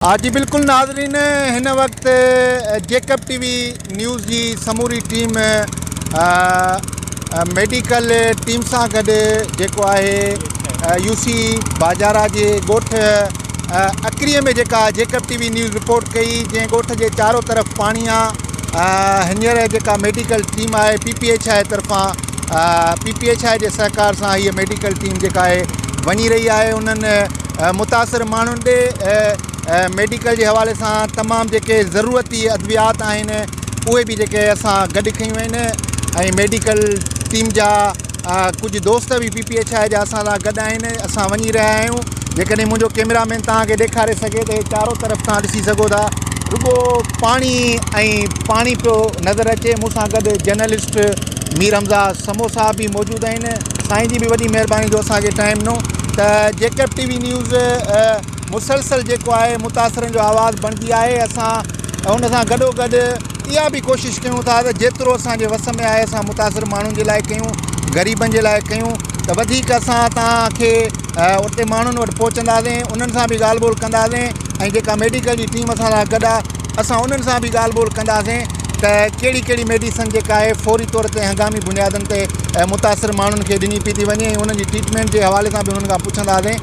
ها جي بلڪل ناظرين هن وقت جيڪب ٽي وي نيوز جي سموري ٽيم ميڊيڪل ٽيم سان گڏ جيڪو آهي يو سي باجارا جي ڳوٺ اڪري ۾ جيڪا Jacob T V news report ڪئي جنهن ڳوٺ جي چارو طرف پاڻي آ هينئر جيڪا ميڊيڪل ٽيم آهي پي پي ايڇ I طرفان پي پي ايڇ I جي سهڪار سان هيء ميڊيڪل ٽيم جيڪا آهي وڃي رهي آهي انهن متاثر ماڻهن ڏي ميڊيڪل جي حوالي سان تمام جيڪي ضرورتي ادويات آهن اهي به جيڪي اسان گڏ کنيون آهن ۽ ميڊيڪل ٽيم جا ڪجهه دوست به پي پي ايڇ I جا اسان سان گڏ آهن اسان وڃي رهيا آهيون جيڪڏهن منهنجو ڪيمرا مين توهان کي ڏيکاري سگهي ته هي چارو طرف توهان ڏسي سگهو ٿا رڳو پاڻي ۽ پاڻي پيو نظر اچي مون سان گڏ جرنلسٽ مير حمزه سمو صاحب به موجود آهن سائين جي به وڏي مهرباني جو اسان کي ٽائيم ڏنو ته جيڪب ٽي وي نيوز مسلسل جيڪو آهي متاثرن جو آواز بڻجي آهي اسان ان سان گڏو گڏ اها به ڪوشش ڪيون ٿا ته جيترو اسان جي وس ۾ آهي اسان متاثر ماڻهن جي لاء ڪيون غريبن جي لاء ڪيون ته وڌيڪ اسان توهان کي اتي ماڻهن وٽ پهچنداسين انهن سان به ڳالهه ٻولهه ڪنداسين ۽ جيڪا ميڊيڪل جي ٽيم اسان سان گڏ آهي اسان انهن سان به ڳالهه ٻولهه ڪنداسين ته ڪهڙي ڪهڙي ميڊيسن جيڪا آهي فوري طور تي هنگامي بنيادن تي متاثر ماڻهن کي ڏني پئي ٿي وڃي ۽ انهن جي ٽريٽمينٽ جي حوالي سان به انهن کان پڇنداسين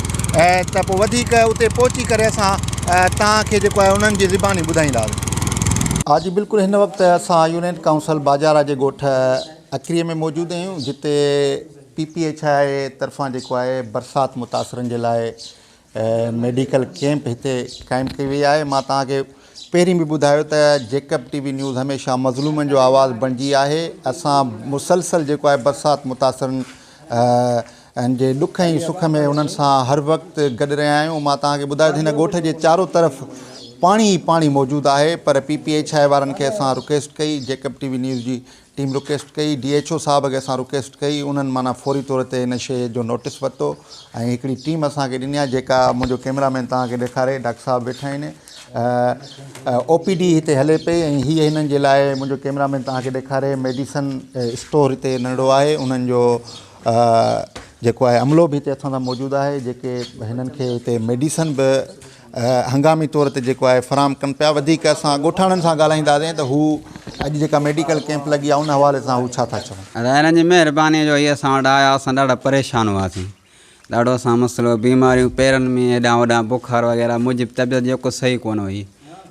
ته پوء وڌيڪ اتي پهچي ڪري اسان توهان کي جيڪو آهي انهن جي زباني ٻڌائينداسين. ها جي بلڪل هن وقت اسان يونين ڪائونسل باجارا جي ڳوٺ اڪري ۾ موجود آهيون جتي پي پي ايڇ I طرفان جيڪو آهي برسات متاثرن جي لاء ميڊيڪل ڪيمپ هتي قائم ڪئي وئي آهي مان توهان کي پهرين به ٻڌايو ته جيڪب ٽي وي نيوز هميشه مظلومن جو آواز بڻجي آهي اسان مسلسل جيڪو آهي برسات متاثرن جي ڏک ۽ سک ۾ انهن سان هر وقت گڏ رهيا آهيون مان توهان کي ٻڌايو ته هن ڳوٺ جي چارو طرف پاڻي ئي پاڻي موجود آهي پر پي پي ايڇ I وارن کي اسان رڪويسٽ ڪئي جيڪب ٽي وي نيوز جي ٽيم رڪويسٽ ڪئي، ڊي ايڇ او صاحب کي اسان رڪويسٽ ڪئي، انهن معنيٰ فوري طور تي ان شيء جو نوٽس ورتو ۽ هڪڙي ٽيم اسان کي ڏني آهي جيڪا منهنجو ڪئميرا مين توهان کي ڏيکاري ڊاڪٽر صاحب ويٺا آهن او پي ڊي هتي هلي پئي ۽ هي هنن جي لاء منهنجو ڪئميرا مين توهان کي ڏيکاري ميڊيسن اسٽور هتي ننڍڙو آهي انهن جو جيڪو آهي عملو به هتي اسان سان موجود آهي جيڪي هنن کي هتي ميڊيسن به هنگامي طور تي جيڪو آهي فراهم ڪن پيا وڌيڪ اسان ڳوٺاڻن سان ڳالهائينداسين ته هو اڄ جيڪا ميڊيڪل ڪيمپ لڳي آهي ان حوالي سان هو ڇا ٿا چون. ادا هنن جي مهرباني جو هي اسان وٽ آيا اسان ڏاڍا پريشان هئاسين ڏاڍو اسان مسئلو بيماريون پيرن ۾ هيڏانهن هوڏانهن بخار وغيره منهنجي طبيعت جيڪو صحيح ڪونه هئي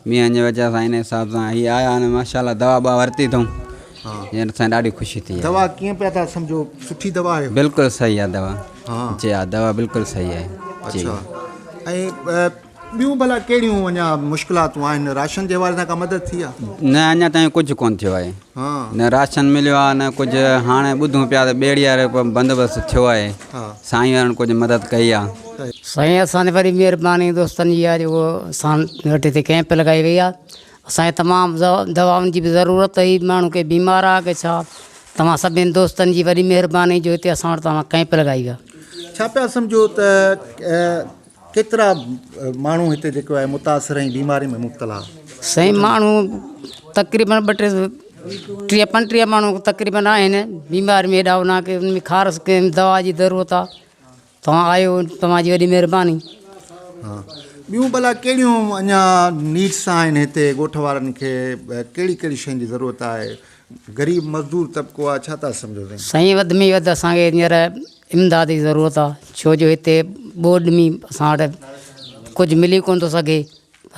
مينهن جي وجه سان ان حساب سان هي آيا آهن ماشاءالله دوا ٻوا ورتي اٿئون جنهن سان ڏاڍي خوشي ٿي دوا ڪيئن پيا ٿا سمجهو سٺي دوا آهي بلڪل صحيح آهي دوا جي ها دوا بلڪل صحيح آهي جي اڇا ۽ ٻيون ڀلا ڪهڙيون اڃا مشڪلاتون آهن راشن جي حوالي سان ڪا مدد ٿي آهي نه اڃا تائين ڪجهه ڪونه ٿيو آهي نه راشن مليو آهي نه ڪجهه هاڻي ٻڌون پيا ته ٻيڙي وارو بندوبست ٿيو آهي سائين وارن ڪجهه مدد ڪئي آهي. سائين اسان تي وڏي مهرباني دوستن جي آهي جيڪو اسان وٽ هتي ڪئمپ لڳائي وئي آهي اسان کي تمام دوائن جي به ضرورت هئي ماڻهو ڪي بيمار آهي ڪي ڇا توهان سڀني دوستن جي وڏي مهرباني جو هتي اسان وٽ توهان ڪئمپ لڳائي ويا. ڇا پيا سمجهو ته ڪيترا ماڻهو هتي جيڪو آهي متاثر ۽ بيماري ۾ مبتلا. سائين ماڻهو تقريبن ٻه ٽي ٽيهه پنٽيهه ماڻهو تقريبن آهن بيمار ۾ ايڏا انا ڪي ان ۾ خارس ڪي دوا جي ضرورت آ توهان آيو توهان جي وڏي مهرباني. ها ٻيون ڀلا ڪهڙيون اڃا نيڊس آهن هتي ڳوٺ وارن کي ڪهڙي ڪهڙي شين جي ضرورت آهي غريب مزدور طبقو آ ڇا ٿا سمجهو سائين. سائين وڌ ۾ وڌ اسان کي هينئر امداد جي ضرورت آ ڇو جو هتي ٻوڏ ۾ اسان وٽ ڪجهه ملي ڪونه ٿو سگهي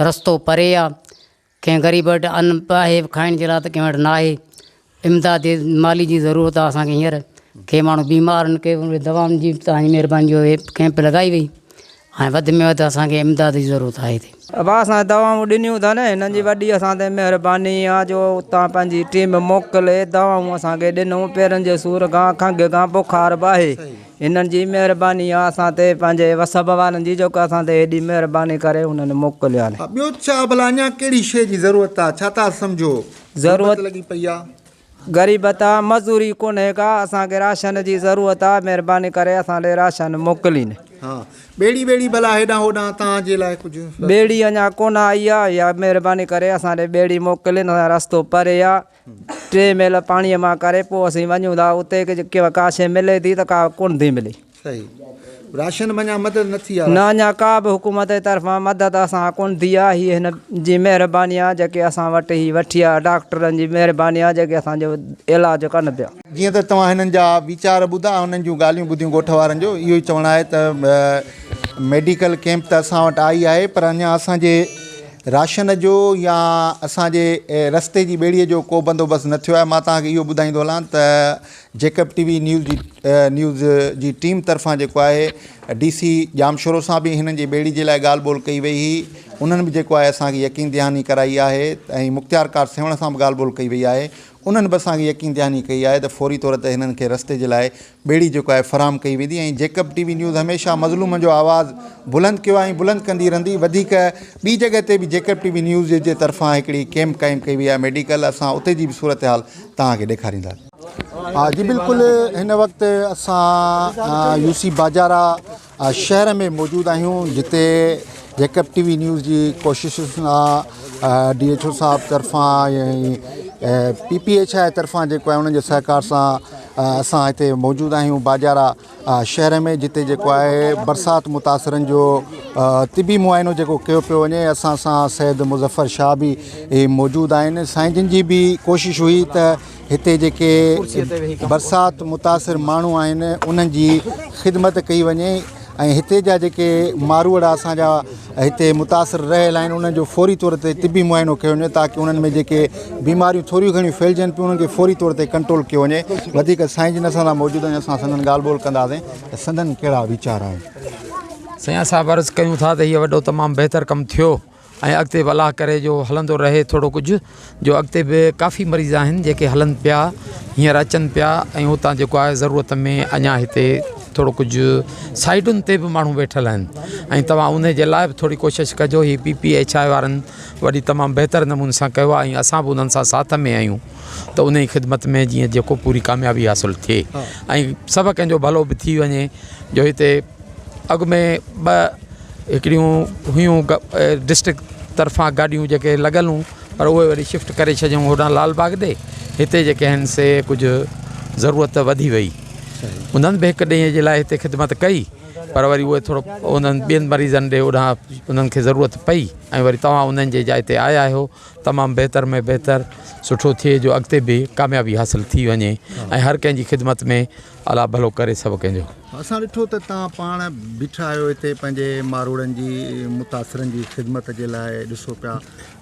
رستو پري آ ڪنهن غريب وٽ ان به آهي کائڻ جي لاء ته ڪنهن وٽ ناهي امداد مالي جي ضرورت آ اسان کي هينئر ڪي ماڻهو بيمار آهن ڪي دوائن جي توهان جي مهرباني جو هي ڪئمپ لڳائي وئي ۽ وڌ ۾ وڌ اسان کي امداد جي ضرورت آهي هتي. ابا اسان کي دوائون ڏنيون اٿن هنن جي وڏي اسان تي مهرباني آ جو اتان پنهنجي ٽيم موڪلي دوائون اسان کي ڏنون پيرن جي سور کان کنگهه کان بخار به آهي هنن جي مهرباني آ اسان تي پنهنجي وسب وارن جي جيڪو اسان تي ايڏي مهرباني ڪري انهن موڪليا آهن. ٻيو ڇا ڀلا اڃا ڪهڙي شيء جي ضرورت آ ڇا ٿا سمجهو ضرورت لڳي پئي آ. غريبت آ مزوري ڪونهي ڪا اسان کي راشن جي ضرورت آ مهرباني ڪري اسان ڏي راشن موڪلين. ها ٻيڙي ٻيڙي ڀلا هيڏانهن هوڏانهن توهان جي لاء ڪجهه. ٻيڙي اڃا ڪونه آئي آ يا مهرباني ڪري اسان ڏي ٻيڙي موڪلين اسان جو رستو پري آ ٽي ميل پاڻي مان ڪري پوء اسين وڃون ٿا اتي ڪا شيء ملي ٿي ته ڪا ڪونه ٿي ملي. صحيح. راشن منجهان مدد نه ٿي آ؟ نه اڃا ڪا به حڪومت جي طرفان مدد اسان کان ڪونه ٿي آ. هي هن جي مهرباني آ جيڪي اسان وٽ هي وٺي آيا، ڊاڪٽرن جي مهرباني آ جيڪي اسان جو علاج ڪن پيا. جيئن ته توهان هنن جا ويچار ٻڌا ۽ هنن جون ڳالهيون ٻڌيون ڳوٺ وارن جو اهو ئي چوڻ آهي ته ميڊيڪل ڪيمپ ته اسان وٽ آئي آهي پر اڃا اسان جي راشن جو يا اسان جي رستي جي ٻيڙي جو ڪو بندوبست نه ٿيو آهي مان توهان کي اهو ٻڌائيندو هلان ته جيڪب ٽي وي نيوز جي نيوز جي ٽيم طرفان جيڪو آهي ڊي سي ڄامشورو سان به هنن جي ٻيڙي جي لاء ڳالهه ٻولهه ڪئي وئي هئي انهن به جيڪو آهي اسان کي يقين دهاني ڪرائي آهي ۽ مختيار ڪار سيوهڻ سان به ڳالهه ٻولهه ڪئي وئي آهي انهن به اسان کي يقين دهاني ڪئي آهي ته فوري طور تي هنن کي رستي جي لاء ٻيڙي جيڪو آهي فراهم ڪئي ويندي ۽ جيڪب ٽي وي نيوز هميشه مظلومن جو آواز بلند ڪيو آهي ۽ بلند ڪندي رهندي وڌيڪ ٻي جڳهه تي به جيڪب ٽي وي نيوز جي طرفان هڪڙي ڪيمپ قائم ڪئي وئي آهي ميڊيڪل اسان اتي جي به صورتحال توهان کي ڏيکارينداسين. ها جي بلڪل هن وقت اسان يو سي باجارا شهر ۾ موجود آهيون جتي جيڪب ٽي وي نيوز جي ڪوششن سان ڊي ايڇ او صاحب طرفان پي پي ايڇ I طرفان جيڪو آهي انهن جي سهڪار سان اسان هتي موجود آهيون باجارا شهر ۾ جتي جيڪو آهي برسات متاثرن جو طبي معائنو جيڪو ڪيو پيو وڃي اسان سان سيد مظفر شاهه به موجود آهن سائين جن جي به ڪوشش هئي ته هتي جيڪي برسات متاثر ماڻهو آهن انهن جي خدمت ڪئي وڃي ۽ هتي جا جيڪي ماروئڙا اسان جا هتي متاثر رهيل آهن انهن جو فوري طور تي طبي معائنو ڪيو وڃي تاڪه انهن ۾ جيڪي بيماريون ٿوريون گهڻيون ڦهلجن پيون انهن کي فوري طور تي ڪنٽرول ڪيو وڃي وڌيڪ سائين جن اسان سان موجود آهن اسان سندن ڳالهه ٻولهه ڪنداسين ته سندن ڪهڙا ويچار آهن. سائين اسان عرض ڪيون ٿا ته هيء وڏو تمام بهتر ڪم ٿيو ۽ اڳتي به الله ڪري جو هلندو رهي ٿورو ڪجهه جو اڳتي به ڪافي مريض آهن جيڪي هلن پيا هينئر اچن پيا ۽ اتان جيڪو آهي ضرورت ۾ اڃا هتي ٿورو ڪجهه سائيڊن تي به ماڻهو ويٺل آهن ۽ توهان ان جي لاء به ٿوري ڪوشش ڪجو هي پي پي ايڇ I وارن وڏي تمام بهتر نموني سان ڪيو آهي ۽ اسان به انهن سان ساٿ ۾ آهيون ته ان جي خدمت ۾ جيئن جيڪو پوري ڪاميابي حاصل ٿئي ۽ سڀ ڪنهن جو ڀلو به ٿي وڃي جو هتي اڳ ۾ ٻه هڪڙيون هيون ڊسٽرڪٽ طرفان گاڏيون جيڪي لڳل هيون پر اهي وري شفٽ ڪري ڇڏيائون هوڏانهن لال باغ ڏي هتي جيڪي آهن سي ڪجهه ضرورت وڌي وئي انهن به هڪ ڏينهن جي لاء هتي خدمت ڪئي پر وري اهي ٿورو انهن ٻين مريضن ڏي اوڏانهن انهن کي ضرورت پئي ۽ وري توهان انهن جي جاء تي آيا آهيو تمام بهتر ۾ بهتر سٺو ٿئي جو اڳتي به ڪاميابي حاصل ٿي وڃي ۽ هر ڪنهن جي خدمت ۾ الله ڀلو ڪري سڀ ڪنهن جو. اسان ڏٺو ته توهان پاڻ بيٺا آهيو هتي پنهنجي ماروئڙن جي متاثرن جي خدمت جي لاء ڏسو پيا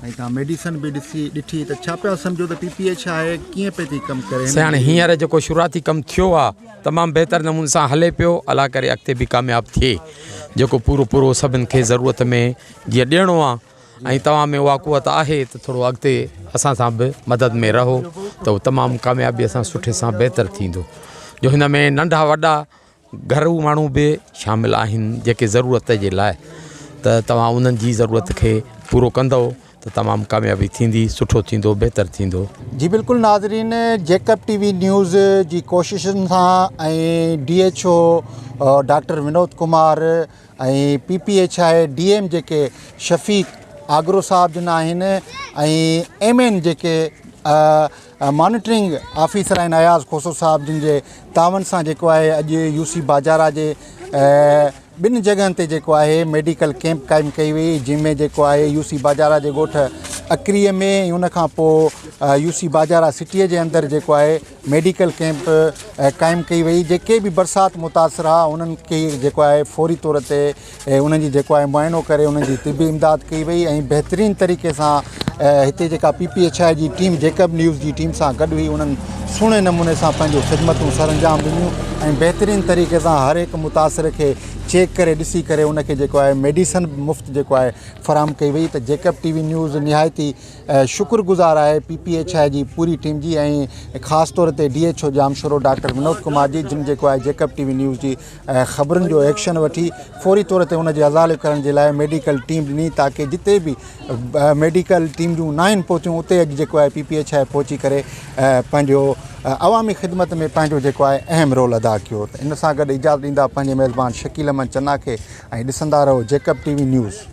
۽ توهان ميڊيسن به ڏسي ڏٺي ته ڇا پيا سمجهو ته پي پي ايڇ I ڪيئن پئي ٿي ڪم ڪري سائين هاڻي هينئر جيڪو شروعاتي ڪم ٿيو آ تمام بهتر نموني سان هلي پيو الله ڪري اڳتي به ڪامياب ٿئي جيڪو پورو پورو سڀن کي ضرورت ۾ جيئن ڏيڻو آ ۽ توهان ۾ اها قوت آهي ته ٿورو اڳتي اسان سان به مدد ۾ رهو ته تمام ڪاميابي سان سٺي سان بهتر ٿيندو جو هن ۾ ننڍا وڏا گهرو ماڻهو به شامل آهن جيڪي ضرورت جي لاء ته توهان انهن جي ضرورت کي پورو ڪندو ته تمام ڪاميابي ٿيندي سٺو ٿيندو بهتر ٿيندو. جي بلڪل ناظرين جيڪب ٽي وي نيوز جي ڪوششن سان ۽ D H O doctor Vinod Kumar ۽ P P H I D M جيڪي شفيق آگرو صاحب جن آهن ۽ ايم اين جيڪي مانيٽرنگ آفيسر آهن اياز کوسو صاحب جن جي تعاون سان جيڪو آهي اڄ يو سي باجارا جي ٻن جڳهن تي جيڪو آهي ميڊيڪل ڪيمپ قائم ڪئي وئي جنهن ۾ جيڪو آهي يو سي باجارا جي ڳوٺ اڪري ۾ ۽ ان کان پوء يو سي باجارا سٽيء جي اندر جيڪو آهي ميڊيڪل ڪيمپ قائم ڪئي وئي جيڪي به برسات متاثر ها انهن کي جيڪو آهي فوري طور تي انهن جي جيڪو آهي معائنو ڪري انهن جي طبي امداد ڪئي وئي ۽ بهترين طريقي سان هتي جيڪا پي پي ايڇ I جي ٽيم جيڪب نيوز جي ٽيم سان گڏ هئي انهن سهڻي نموني سان پنهنجون خدمتون سرانجام ڏنيون ۽ بهترين طريقي سان هر هڪ متاثر کي چيڪ ڪري ڏسي ڪري ان کي جيڪو آهي ميڊيسن مفت جيڪو آهي فراهم ڪئي وئي ته جيڪب ٽي وي نيوز نهايت ئي شڪر گذار آهي پي پي ايڇ I جي پوري ٽيم جي ۽ خاص طور تي D H O Jamshoro doctor Vinod Kumar جي جن جيڪو آهي جيڪب ٽي وي نيوز جي خبرن جو ايڪشن وٺي فوري طور تي ان جي ازالي ڪرڻ جي لاء ميڊيڪل ٽيم ڏني تاڪه جتي به ميڊيڪل ٽيم جون ناهن پهتيون اتي اڄ جيڪو آهي پي پي ايڇ I پهچي ڪري پنهنجو عوامي خدمت ۾ پنهنجو جيڪو آهي اهم رول ادا ڪيو ته ان سان گڏ اجازت ڏيندا پنهنجي ميزبان شڪيل احمد چنا کي ۽ ڏسندا رهو جيڪب ٽي وي نيوز.